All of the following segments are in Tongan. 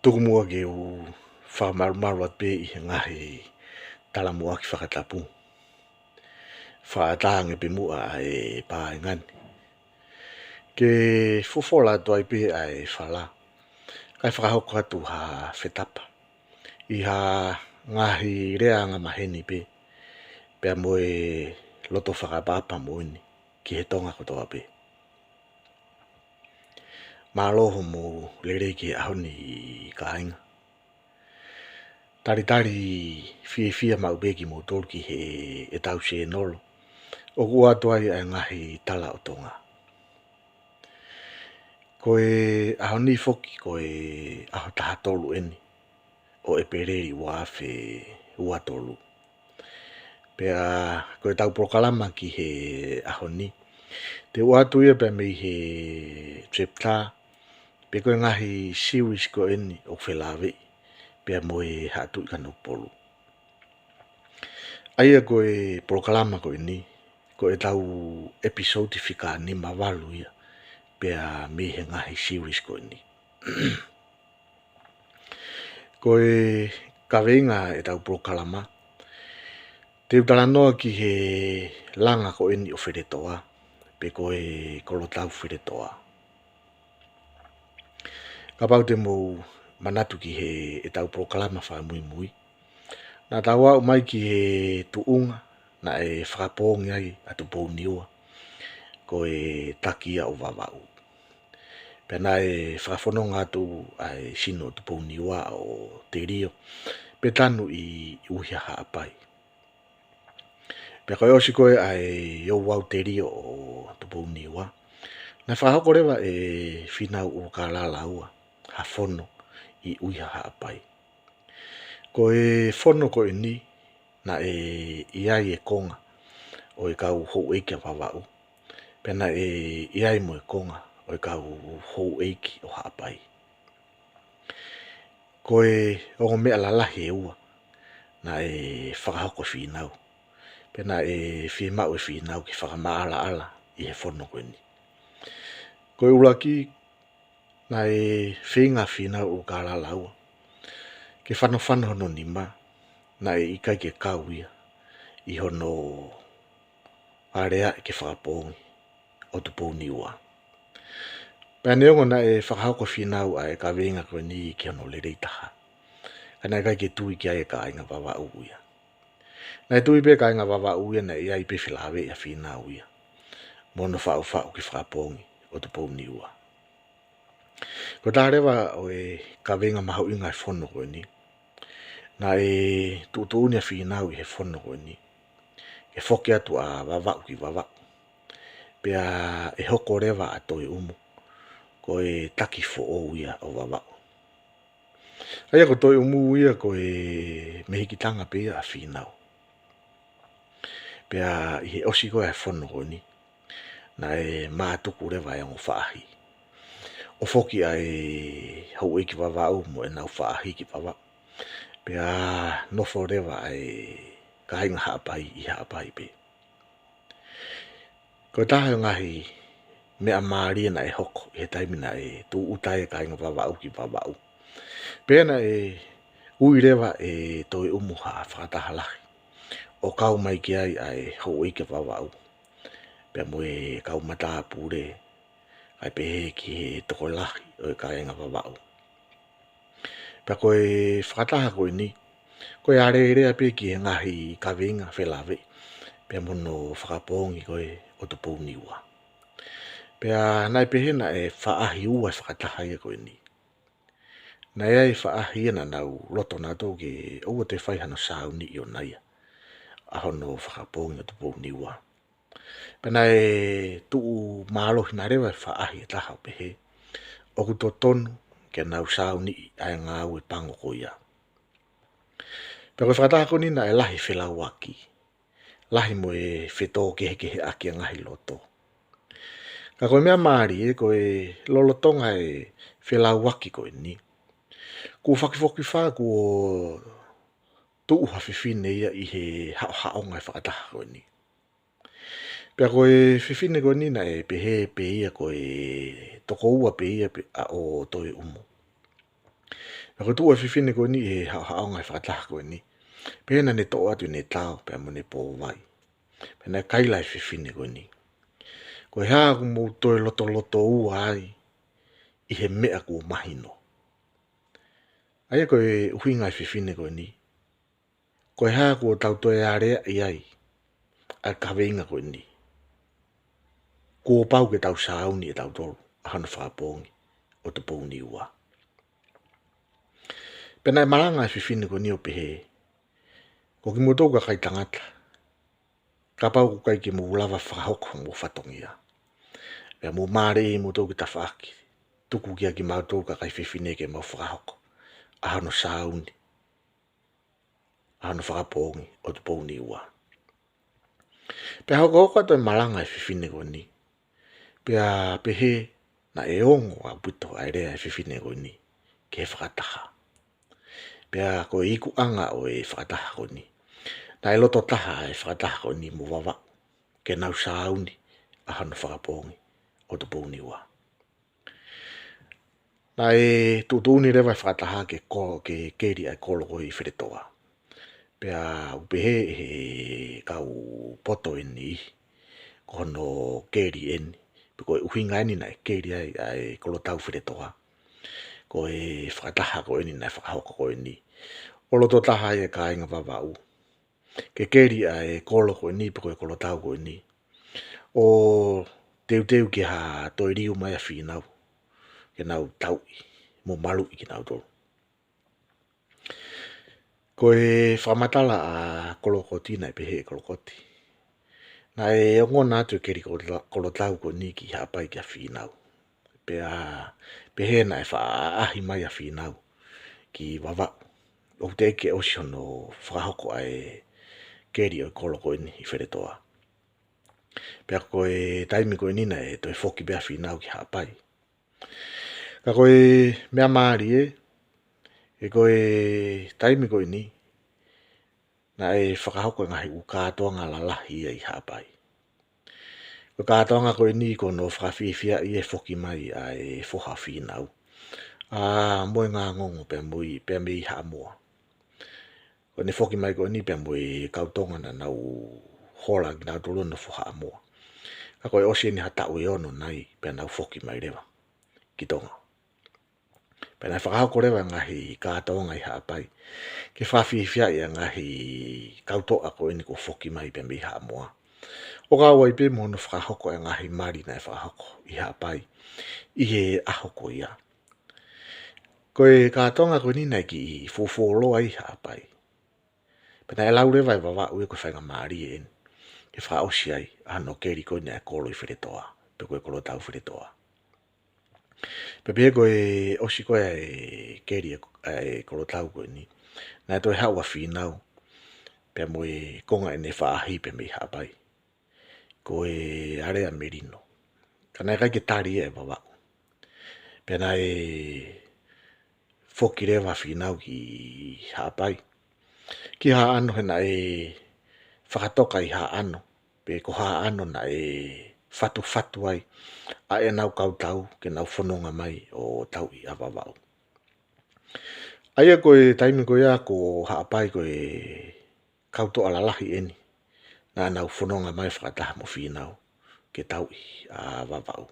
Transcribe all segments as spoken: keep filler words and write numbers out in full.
Tuku muʻa ke u fakamalumalu atu pē ʻi he ngaahi talamuʻaki fakatapu. Fakaʻatā ange pē muʻa ʻa e paenga ni ke fofola atu ai pē ʻa e fala, kae fakahoko atu ha fetapa ʻi ha ngaahi lea angamaheni pē, pea mo e loto fakaʻapaʻapa moʻoni ki he Tonga kotoa pē. Mālō hoʻomou lelei ki he ʻaho ni, kāinga. Talitali fiefia maʻu pē kimoutolu ki heʻetau sēnolo ʻoku ʻoatu ai ʻa e ngaahi tala ʻo Tonga. Ko e ʻaho ni foki ko e ʻaho taha tolu eni ʻo ʻEpeleli ua afe ua tolu. Pea ko ʻetau polokalama ki he ʻaho ni, te u ʻoatu ia pea mei he chapter, pe ko e ngaahi series ko eni ʻoku felāveʻi pea mo e Haʻa Tuʻi Kanokupolu. ʻA ia ko e polokalama ko eni, ko ʻetau episode fika nima valu ia pea mei he ngaahi series ko eni. Ko e kaveinga ʻetau polokalama, te u talanoa ki he langa ko eni ʻo Feletoa, pe ko e Kolotau Feletoa. Kapau te mou manatu ki heʻetau polokalama fakamuimui, naʻa tau aʻu mai ki he tuʻunga naʻe fakapoongi ai ʻa Tupouniua ko e taki ia ʻo Vavaʻu. Pea naʻe fakafononga atu ʻa e sino ʻo Tupouniua ʻo telio pe tanu ʻi ʻUiha Haʻapai. Pea ko e ʻosi ko ē ʻa e ouau telio ʻo Tupouniua, naʻe fakahoko leva ʻe Fīnau ʻUlukālala Ua ha fono ʻi ʻUiha Haʻapai. Ko e fono ko eni, naʻe ʻi ai e konga ʻo e kau houʻeiki ʻa Vavaʻu, pea naʻe ʻi ai mo e konga ʻo e kau houʻeiki ʻo Haʻapai. Ko e ongo meʻa lalahi ʻe ua naʻe fakahoko ʻe Fīnau, pea naʻe fiemaʻu ʻe Fīnau ke fakamaʻalaʻala ʻi he fono ko eni. Ko e ʻuluaki, naʻe feinga ʻa Fīnau ʻUlukālala Ua ke fanofano hono nima, naʻe ʻikai ke kau ia ʻi hono aleaʻi ke fakapoongi ʻo Tupouniua. Pea neongo naʻe fakahoko ʻe Fīnau ʻa e kaveinga ko eni ki hono lelei taha, ka naʻe ʻikai ke tui ki ai e kāinga Vavaʻu ia. Naʻe tui pē kāinga Vavaʻu ia naʻe ʻi ai pē felāveʻi ʻa Fīnau ia mo hono faʻufaʻu ke fakapoongi ʻo Tupouniua. Ko e taha leva ʻo e kaveinga mahuʻinga ʻo e fono ko eni, naʻe tuʻutuʻuni ʻa Fīnau ʻi he fono ko eni ke foki atu ʻa Vavaʻu ki Vavaʻu, pea ʻe hoko leva ʻa Toeʻumu ko e taki foʻou ia ʻo Vavaʻu. ʻA ia ko Toeʻumu ia ko e mehikitanga pē ia ʻa Fīnau. Pea ʻi he ʻosi ko ē ʻa e fono ko eni, naʻe mātuku leva e ongo faʻahi ʻo foki ʻa e houʻeiki Vavaʻu mo ʻenau faʻahi ki Vavaʻu, pea nofo leva ʻa e kāinga Haʻapai ʻi Haʻapai pē. Ko e taha e ngaahi meʻa mālie naʻe hoko ʻi he taimi naʻe tūʻuta ai e kāinga Vavaʻu ki Vavaʻu, pea naʻe ui leva ʻe Toeʻumu ha fakataha lahi ʻo kau mai ki ai ʻa e houʻeiki Vavaʻu pea mo e kau matāpule, kae pehē ki he tokolahi ʻo e kāinga Vavaʻu. Pea ko e fakataha ko eni, ko e alēlea pē ki he ngaahi kaveinga felāveʻi pea mo hono fakapoongi ko ē ʻo Tupouniua. Pea naʻe pehē naʻe faʻahi ua e fakataha ia ko eni. Naʻe ʻi ai e faʻahi ia naʻa nau loto nautolu ke ʻoua toe fai hano sāuniʻi ʻona ia ʻa hono fakapoongi ʻo Tupouniua. Pea naʻe tuʻu mālohi mai leva e faʻahi ʻe taha ʻo pehē ʻoku totonu ke nau sāuniʻi ʻa e ngāue pango ko ia. Pea ko e fakataha ko eni naʻe lahi e felauʻaki, lahi mo e fetōkehekeheʻaki ʻa e ngaahi loto. Ka ko e meʻa mālie, ko e lolotonga e felauʻaki ko eni, kuo fakifokifā kuo tuʻu ha fefine ia ʻi he haʻohaʻonga e fakataha ko eni. Pea ko e fefine ko eni naʻe pehē pē ia ko e tokoua pē ia pē ʻa ʻo Toeʻumu. Pea ko e tuʻu e fefine ko eni ʻi he haʻohaʻonga e fakataha ko eni, pea naʻa ne toʻo atu ʻene tao pea mo ʻene pōvai. Pea naʻe kaila e fefine ko eni: Ko e hā ʻoku mou toe lotolotoua ai ʻi he meʻa kuo mahino? ʻA ia ko e ʻuhinga e fefine ko eni, ko e hā kuo tau toe aleaʻi ai ʻa e kaveinga ko eni? Kuo pau ke tau sāuni ʻe tautolu ʻa hono fakapoongi ʻo Tupouniua. Pea naʻe malanga e fefine ko eni ʻo pehē: Ko kimoutolu kakai tangata, kapau ʻoku ʻikai ke mou lava fakahoko homou fatongia, pea mou mālieʻia moutolu ki tafaʻaki, tuku kia kimautolu kakai fefine ke mau fakahoko ʻa hono sāuni ʻa hono fakapoongi ʻo Tupouniua. Pea hokohoko atu e malanga e fefine ko eni, pea pehē naʻe ongo ʻaupito ʻa e lea e fefine ko eni ki he fakataha. Pea ko e ikuʻanga ʻo e fakataha ko eni, naʻe loto taha e fakataha ko eni mo Vavaʻu ke nau sāuni ʻa hono fakapoongi ʻo Tupouniua. Naʻe tuʻutuʻuni leva e fakataha ke ko-, ke keli ʻa e kolo ko ē ʻi Feletoa. Pea ʻoku pehē ʻe he kau poto eni, ko hono keli eni, pe ko e ʻuhinga eni naʻe keli ai ʻa e kolotau Feletoa, ko e fakataha ko eni naʻe fakahoko ko eni, ʻo loto taha ai e kāinga Vavaʻu ke keli ʻa e kolo ko eni pe ko e kolotau ko eni, ʻo teuteu ke ha toe liu mai ʻa Fīnau ke nau tauʻi mo maluʻi kinautolu. Ko e fakamatala ʻa Kolokoti, naʻe pehē ʻe Kolokoti, naʻe ongona atu e keli kolo-, kolotau ko eni ki Haʻapai kia Fīnau. Pea pehē naʻe faʻa ʻaʻahi mai ʻa Fīnau ki Vavaʻu, ʻoku teʻeki ke ʻosi hono fakahoko ʻa e keli ʻo e kolo ko eni ʻi Feletoa. Pea ko e taimi ko eni naʻe toe foki pē ʻa Fīnau ki Haʻapai. Ka ko e meʻa mālie, ē, ko e taimi ko eni naʻe fakahoko e ngaahi ʻū kātoanga lalahi ia ʻi Haʻapai. Ko e kātoanga ko eni ko hono fakafiefiaʻi e foki mai ʻa e foha ʻo Fīnau, ʻa Moengangongo, pea mo e, pea mei Haʻamoa. Ko ʻene foki mai ko eni pea mo e kau Tonga naʻa nau hola kinautolu ʻo nofo Haʻamoa. Ka ko e ʻosi eni ha taʻu ʻe ono nai pea nau foki mai leva ki Tonga. Pea naʻe fakahoko leva e ngaahi kātoanga ʻi Haʻapai ke fakafiefiaʻi e ngaahi kau toʻa ko eni kuo foki mai pea mei Haʻamoa, ʻo kau ai pē mo hono fakahoko e ngaahi mali naʻe fakahoko ʻi Haʻapai ʻi he ʻaho ko ia. Ko e kātoanga ko eni naʻe kiʻi fuofuoloa ʻi Haʻapai. Pea naʻe lau leva ʻe Vavaʻu ia ko e faingamālie eni ke fakaʻosi ai ʻa hono keli ko eni ʻa e kolo ʻi Feletoa, pe ko e kolotau Feletoa. Pea pehē ko e ʻosi ko ē e keli ʻa e, ʻa e kolotau ko eni, naʻe toe haʻu ʻa Fīnau pea mo e konga ʻene faʻahi pea mei Haʻapai, ko e Alea Melino. Ka naʻe ʻikai ke tali ia ʻe Vavaʻu. Pea naʻe foki leva ʻa Fīnau ki Haʻapai, ki Haʻano, he naʻe fakatoka ʻi Haʻano, pe ko Haʻano naʻe fatufatu ai ʻa ʻenau kau tau ke nau fononga mai ʻo tauʻi ʻa Vavaʻu. ʻA ia ko e taimi ko ia ko Haʻapai ko e kau toʻa lalahi eni naʻa nau fononga mai fakataha mo Fīnau ke tauʻi ʻa Vavaʻu.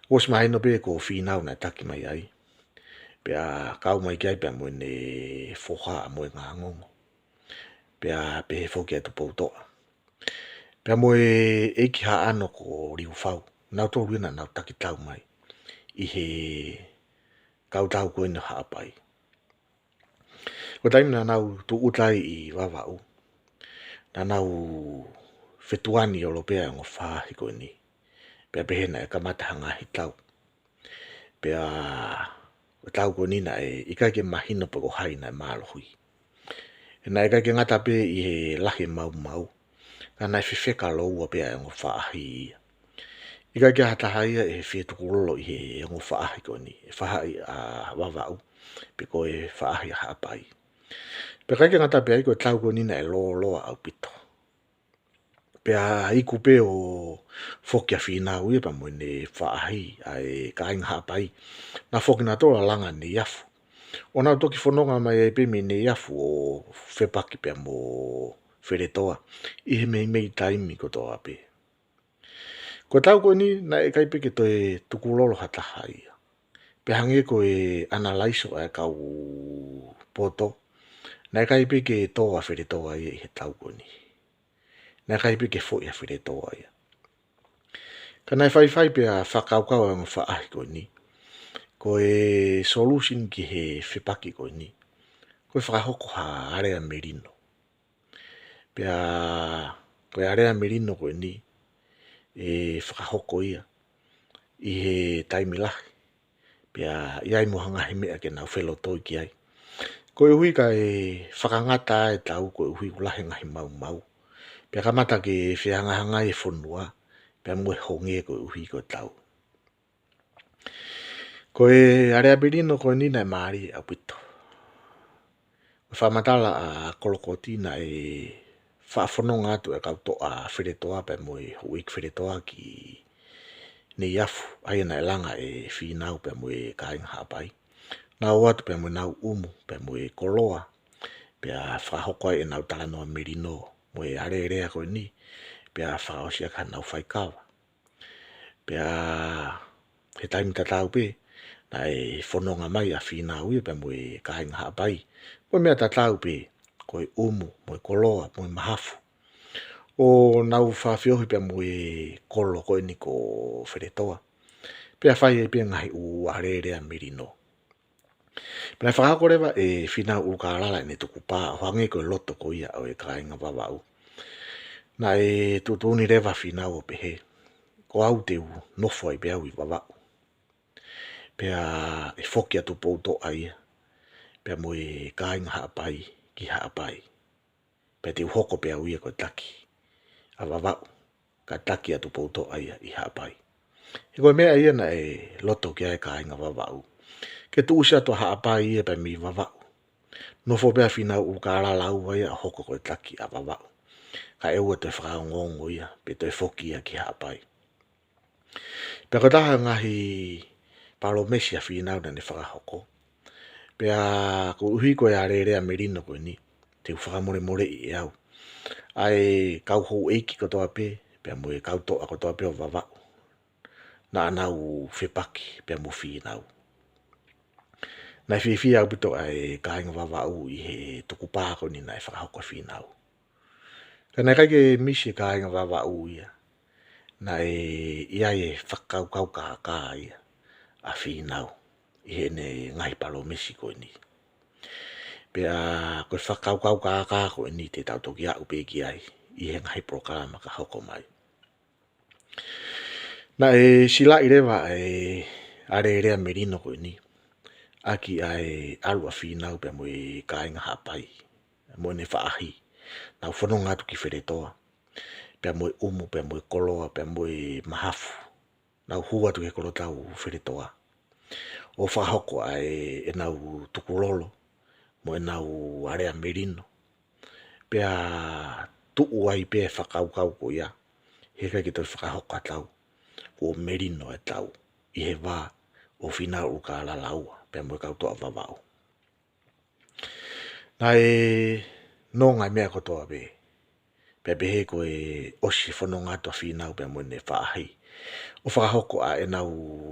ʻOsi mahino pē ko Fīnau naʻe taki mai ai, pea kau mai ki ai pea mo ʻene foha ʻa Moengangongo, pea pehē foki ʻa Tupoutoʻa, pea mo e ʻeiki Haʻano ko Liufau. Nautolu ia naʻa nau taki tau mai ʻi he kau tau ko eni ʻo Haʻapai. Ko e taimi naʻa nau tūʻuta ai ʻi Vavaʻu, naʻa nau fetuʻutaki ʻo lōpea e ongo faʻahi ko eni, pea pehē naʻe kamata ha ngaahi tau. Pea ko e tau ko eni naʻe ʻikai ke mahino pe ko hai naʻe mālohi. He naʻe ʻikai ke ngata pē ʻi he lahi e maumau, ka naʻe fefeka lōua pē ʻa e ongo faʻahi ia. ʻIkai ke ʻi ai ha taha ia ʻe fie tukulolo ʻi he ongo faʻahi ko eni, e faʻahi ʻa Vavaʻu pe ko e faʻahi ʻa Haʻapai. Pea ʻikai ke ngata pē ai, ko e tau ko eni naʻe lōloa ʻaupito. Pea iku pē ʻo foki ʻa Fīnau ia pea mo ʻene faʻahi, ʻa e kāinga Haʻapai, naʻa nau foki nautolu ʻo langa Neiafu. ʻO nau toki fononga mai ai pē mei Neiafu ʻo fepaki pea mo Feletoa ʻi he meimei taimi kotoa pē. Ko e tau ko eni, naʻe ʻikai pē ke toe tukulolo ha taha ia. Pea hangē ko e ʻanalaiso ʻa e kau poto, naʻe ʻikai pē ke tō ʻa Feletoa ia ʻi he tau ko eni. Naʻe ʻikai pē ke foʻi ʻa Feletoa ia. Ka naʻe faifai pea fakakaukau ʻa e ongo faʻahi ko eni, ko e solution ki he fepaki ko eni, ko e fakahoko ha alea melino. Pea ko e alea melino ko eni, ʻe fakahoko ia ʻi he taimi lahi. Pea ʻi ai mo ha ngaahi meʻa ke nau felotoi ki ai. Koeʻuhi kae fakangata e tau, koeʻuhi ʻoku lahi e ngaahi maumau. Pea kamata ke fehangahangai e fonua pea mo e honge koeʻuhi ko e tau. Ko e alea melino ko eni naʻe mālie ʻaupito. Ko e fakamatala ʻa Kolokoti, naʻe faʻa fononga atu e kau toʻa Feletoa pea mo e houʻeiki Feletoa ki Neiafu, ʻa ia naʻe langa ʻe Fīnau pea mo e kāinga Haʻapai. Nau ō atu pea mo ʻenau ʻumu pea mo e koloa, pea fakahoko ai ʻenau talanoa melino mo e alēlea ko eni, pea fakaʻosi ʻaki hanau faikava. Pea he taimi tatau pē, naʻe fononga mai ʻa Fīnau ia pea mo e kāinga Haʻapai, mo e meʻa tatau pē, ko e ʻumu, mo e koloa, mo e mahafu, ʻo nau fakafeohi pea mo e kolo ko eni ko Feletoa. Pea fai ai pē ngaahi ʻū alēlea melino. Pea fakahoko leva ʻe Fīnau ʻUlukālala ʻene tukupā ʻo hangē ko e loto ko ia ʻo e kāinga Vavaʻu. Naʻe tuʻutuʻuni leva Fīnau ʻo pehē, ko au te u nofo ai pē au ʻi Vavaʻu. Pea ʻe foki ʻa Tupoutoʻa ia pea mo e kāinga Haʻapai ki Haʻapai. Pea te u hoko pē au ia ko e taki ʻa Vavaʻu, ka taki ʻa Tupoutoʻa ia ʻi Haʻapai. He ko e meʻa ia naʻe loto ki ai e kāinga Vavaʻu, ke tuʻusi atu ʻa Haʻapai ia pea mei Vavaʻu. Nofo pē ʻa Fīnau ʻUlukālala ua ia ʻo hoko ko e taki ʻa Vavaʻu, kae ʻoua toe fakaongoongo ia pe toe foki ia ki Haʻapai. Pea ko e taha e ngaahi palōmesi ʻa Fīnau naʻa ne fakahoko. Pea koeʻuhi ko e alēlea melino ko eni, te u fakamolemoleʻi ʻe au ʻa e kau houʻeiki kotoa pē pea mo e kau toʻa kotoa pē ʻo Vavaʻu naʻa nau fepaki pea mo Fīnau. Naʻe fiefia ʻaupito ʻa e kāinga Vavaʻu ʻi he tukupā ko eni naʻe fakahoko ʻe Fīnau. Ka naʻe ʻikai ke misi e kāinga Vavaʻu ia, naʻe ʻi ai e fakakaukau kākā ia ʻa Fīnau ʻi heʻene ngaahi palōmesi ko eni. Pea ko e fakakaukau kākā ko eni te tau toki aʻu pē ki ai ʻi he ngaahi polokalama ka hoko mai. Naʻe silaʻi leva ʻa e alēlea melino ko eni ʻaki ʻa e ʻalu ʻa Fīnau pea mo e kāinga Haʻapai mo ʻene faʻahi, nau fononga atu ki Feletoa, pea mo e ʻumu, pea mo e koloa, pea mo e mahafu, nau hū atu ki he kolotau Feletoa ʻo fakahoko ʻa e, ʻenau tukulolo mo ʻenau alea melino. Pea tuʻu ai pē e fakakaukau ko ia, he ʻikai ke toe fakahoko ha tau, kuo melino e tau ʻi he vā ʻo Fīnau ʻUlukālala ua pea mo e kau toʻa Vavaʻu. Naʻe nonga e meʻa kotoa pē, pea pehē ko e ʻosi e fononga atu ʻa Fīnau pea mo ʻene faʻahi ʻo fakahoko ʻa ʻenau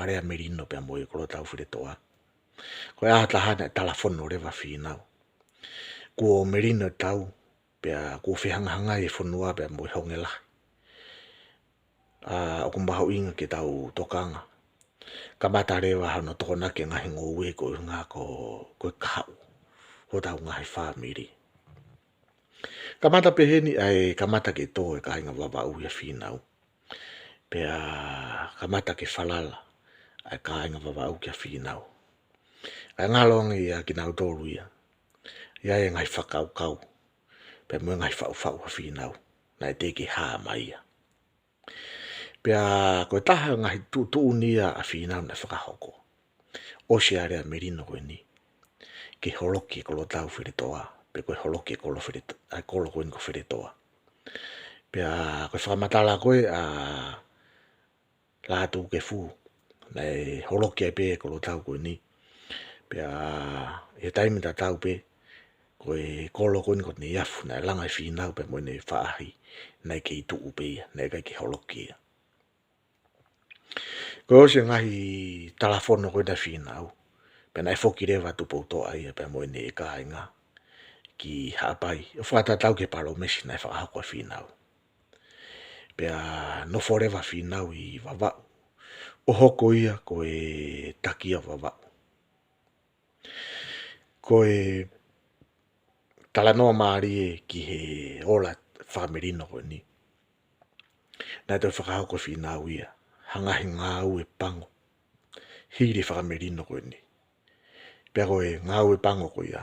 alea melino pea mo e kolotau Feletoa, ko e ʻaho ʻe taha naʻe talafono leva ʻa Fīnau, kuo melino e tau, pea kuo fehangahangai e fonua pea mo e honge lahi. ʻA, ʻoku mahuʻinga ke tau tokanga. Kamata leva hono tokonaki e ngaahi ngoue koeʻuhi ko, ko e kahaʻu hotau ngaahi fāmili. Kamata pehē ni ʻa e kamata ke tō e kāinga Vavaʻu ʻia Fīnau. Pea kamata ke falala ʻa e kāinga Vavaʻu kia Fīnau. ʻA e ngalo ange ia kinautolu ia, ʻi ai e ngaahi fakakaukau pea mo e ngaahi faʻufaʻu ʻa Fīnau naʻe teʻeki hā mai ia. Pea ko e taha e ngaahi tuʻutuʻuni ia ʻa Fīnau naʻe fakahoko, ʻosi e alea melino ko eni, ke holoki e kolotau Feletoa, pe ko e holoki e kolo Feleto-, ʻa e kolo ko eni ko Feletoa. Pea ko e fakamatala ko ē ʻa Lātūkefu, naʻe holoki ai pē e kolotau ko eni, Pea ʻi he taimi tatau pē, ko e kolo ko eni ko Neiafu naʻe langa ʻe Fīnau pea mo ʻene faʻahi, naʻe kei tuʻu pē ia, naʻe ʻikai ke holoki ia. Ko e ʻosi e ngaahi talafono ko ena ʻa Fīnau, pea naʻe foki leva ʻa Tupoutoʻa ia pea mo ʻene kāinga ki Haʻapai, ʻo fakatatau ki he palōmesi naʻe fakahoko ʻe Fīnau. Pea nofo leva ʻa Fīnau ʻi Vavaʻu, ʻo hoko ia ko e taki ʻo Vavaʻu. Ko e talanoa mālie ki he ola fakamelino ko eni, naʻe toe fakahoko ʻe Fīnau ia ha ngaahi ngāue pango hili e fakamelino ko eni. Pea ko e ngāue pango ko ia,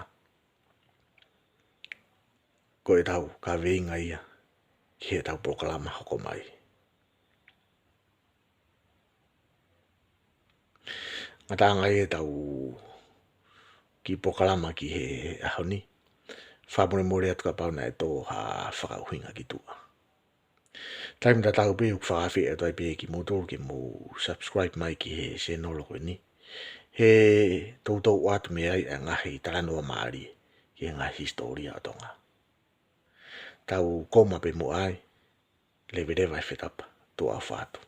ko ʻetau kaveinga ia ki heʻetau polokalama hoko mai. Ngataʻanga ia ʻetau kiʻi polokalama ki he ʻaho ni. Fakamolemole atu kapau naʻe tō ha fakaʻuhinga ki tuʻa. Taimi tatau pē ʻoku fakaafeʻi atu ai pē kimoutolu ke mou subscribe mai ki he sēnolo ko eni, he toutou ʻoatu mei ai ʻa e ngaahi talanoa mālie ki he ngaahi hisitōlia ʻo Tonga. Tau koma pē muʻa ai, leveleva e fetapa, tuʻa ʻofa atu.